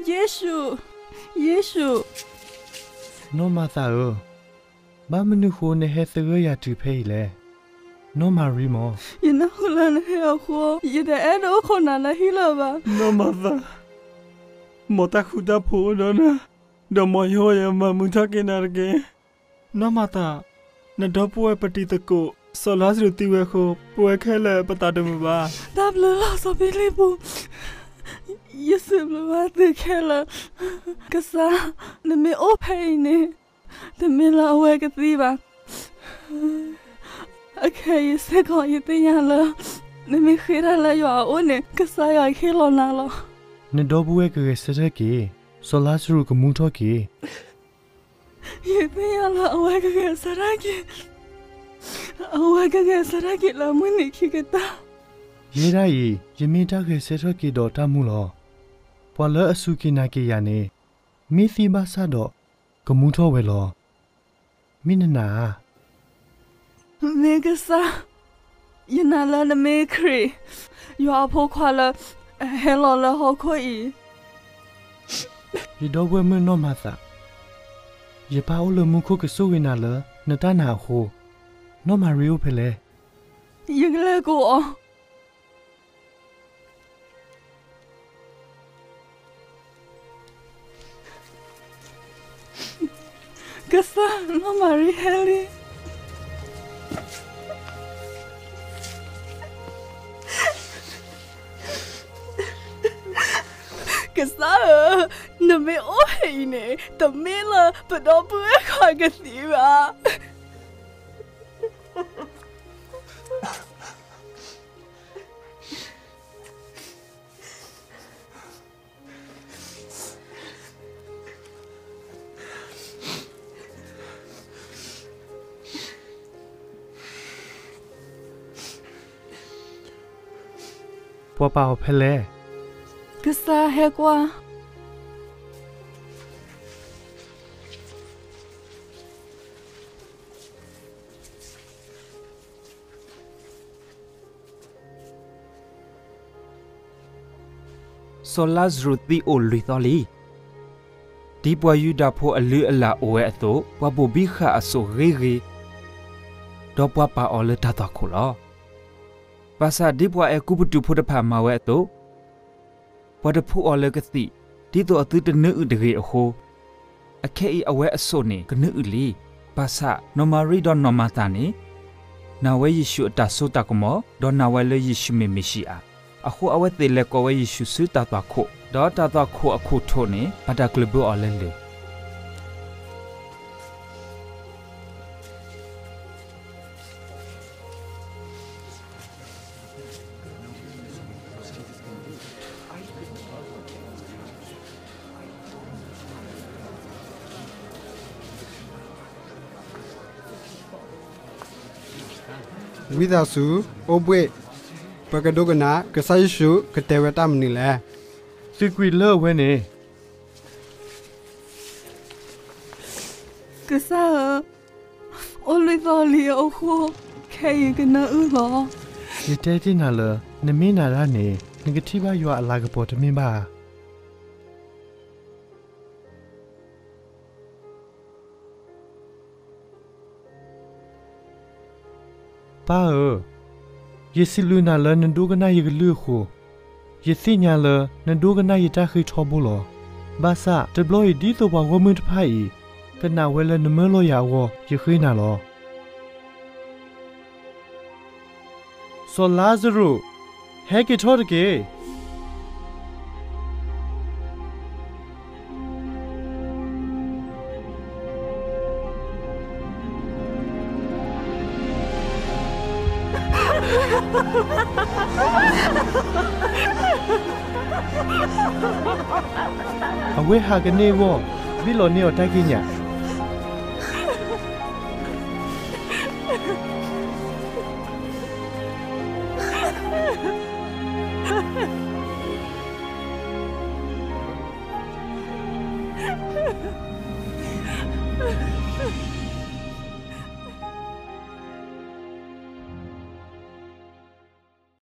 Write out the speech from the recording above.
ယ့ၣ်ၡူး, ယ့ၣ်ၡူး. နီၢ်မၤသးဧၢ, ဘၣ်မနုၤဃိနဟဲသဂၢၢ်ယၤတုၤဖဲအံၤလဲၣ်. နီၢ်မၤရံမၢ်. ယနၢ်ဟူလၢနဟဲအဃိ, ယတအဲၣ်ဒိးအိၣ်ခိးနၤလၢဟံၣ်လၢၤဘၣ်. နီၢ်မၤသး, မ်တၢ်ဃူတၢ်ဖိးအိၣ်ဒီးနၤ, ဒီးမ်ယဟိဝၤယမၤမုာ်ထီၣ်က့ၤနၤတက့ၢ်. နီၢ်မၤသး, နဒီပုၢ်ဝဲၢ်ပတံၤသကိး စီၤလါစရူးသံဝဲအဃိ, ပဝဲခဲလၢာ်ပသးတမုာ်ဘၣ်. တၢ်ဘျုးလီၤစီၤဖံလံပူး, ယစံးဘျုးဘၣ်သုခဲလၢာ်. ကစၢ်, နမ့ၢ်အိၣ်ဖဲအံၤန့ၣ်, တမ့ၢ်လၢအဝဲကသံဘၣ်. အခဲအံၤစ့ၢ်ကီးယသ့ၣ်ညါလၢ နမ့ၢ်ဃ့တၢ်လၢယွၤအအိၣ်န့ၣ်, ကစၢ်ယွၤကဟ့ၣ်လီၤနၤလီၤ. နဒီပုၢ်ဝဲၢ်ကဂဲၤဆၢထၢၣ်က့ၤ, စီၤလါစရူးကမူထီၣ်က့ၤ. ယသ့ၣ်ညါလၢအဝဲကဂဲၤဆၢထၢၣ်က့ၤ, အဝဲကဂဲၤဆၢထၢၣ်က့ၤလၢမုၢ်နံၤခံကတၢၢ်. ယဲဒၣ်အံၤ, ယမ့ၢ်တၢ်ဂဲၤဆၢထၢၣ်က့ၤဒီးတၢ်မူလီၤ. ပှၤလၢအစူၢ်က့ၤနာ်က့ၤယၤန့ၣ်, မ့ၢ်သံဘၣ်ဆၣ်ဒီးကမူထီၣ်ဝဲလီၤ. မ့ၢ်နနာ်ဧါ. မ့ၢ်ကစၢ်, ယနာ်လၢနမ့ၢ်ခရံာ်, ယွၤအဖိခွါလၢအဟဲလီၤလၢဟီၣ်ခိၣ်အံၤ. ယဒီပုၢ်ဝဲၢ်မုၣ်နီၢ်မၤသး, ယပၢ်အိၣ်လၢမူခိၣ်ကဆိၣ်ဂ့ၤနၤလၢနတၢ်နာ်အဃိ, နီၢ်မၤရံအိၣ်ဖဲလဲၣ်. ယကလဲၤကိးအီၤ. ကစၢ်, နီၢ်မၤရံဟဲလံ. ကစၢ်ဧၢ, နမ့ၢ်အိၣ်ဖဲအံၤန့ၣ်, တမ့ၢ်လၢပဒီပုၢ်ဝဲၢ်ခွါကသံဘၣ်. ပှၤပာ်အီၤဖဲလဲၣ်. ကစၢ်ဟဲကွၢ်. စီၤလါစရူးသံအိၣ်လွံၢ်သီလံ. ဒ်ပှၤယူဒၤဖိအလုၢ်အလၢ်အိၣ်ဝဲအသိး, ပှၤဘိၣ်ဘံဃာ်အစိာ်ဂ့ၤဂ့ၤ, ဒီးပှၤပာ်အီၤလၢတၢ်သွၣ်ခိၣ်လီၤ. ဘၣ်ဆၣ်ဒ်ပှၤအဲၤကူပတူးဖိတဖၣ်မၤဝဲအသိး, ပှၤတဖှူအီၤလၢကသံၣ်, ဒ်သိးအသုတနၢအုၣ်တဂ့ၤအဃိ, အခဲအံၤအဝဲအစိာ်န့ၣ်ကနၢအုၣ်လံ. ဘၣ်ဆၣ်နီၢ်မၤရံဒီးနီၢ်မၤသးန့ၣ် နာ်ဝဲယ့ၣ်ၡူးအတၢ်စိတၢ်ကမီၤ, ဒီးနာ်ဝဲလၢယ့ၣ်ၡူးမ့ၢ်မ့ၣ်ၡံအၤ, အဃိအဝဲသ့ၣ်လဲၤကိးဝဲယ့ၣ်ၡူးဆူတၢ်သွၣ်ခိၣ်, ဒီးတၢ်သွၣ်ခိၣ်အခိၣ်ထိးန့ၣ် ဘၣ်တၢ်ကျၢၢ်ဘၢအီၤလၢလၢၢ်. ဝံသးစူၤ, အိၣ်ဘှံး, ပကဒိကနၣ်ကစၢ်ယ့ၣ်ၡူးကတဲဝဲတၢ်မနုၤလဲၣ်. သုးကွံာ်လၢအဝဲန့ၣ်. ကစၢ်ဧၢ, အိၣ်လွံၢ်သီလံအဃိ, ခဲအံၤကနၢအုၣ်လီၤ. ယတဲတ့ၢ်နၤလၢ နမ့ၢ်နာ်ဒၣ်န့ၣ် နကထံၣ်ဘၣ်ယွၤအလၤကပီၤတမ့ၢ်ဘၣ်ဧါ. ပၢ်ဧၢ, ယစံးဘျုးနၤလၢနဒိကနၣ်ယကလုၢ်အဃိ, ယသ့ၣ်ညါလၢနဒိကနၣ်ယတၢ်ဃ့ထီဘိလီၤ. ဘၣ်ဆၣ်တဘျီအံၤဒ်သိးပှၤဂီၢ်မုၢ်တဖၣ်အံၤ ကနာ်ဝဲလၢနမၢလီၤယၤအဂီၢ် ယဃ့နၤလီၤ. စီၤလါစရူး, ဟဲက့ၤထီၣ်တက့ၢ်. အဝဲဟးကန့ၢ်အဂီၢ်, ဘံၣ်လီၤန့ၢ်အီၤတၢ်ကံးညာ်.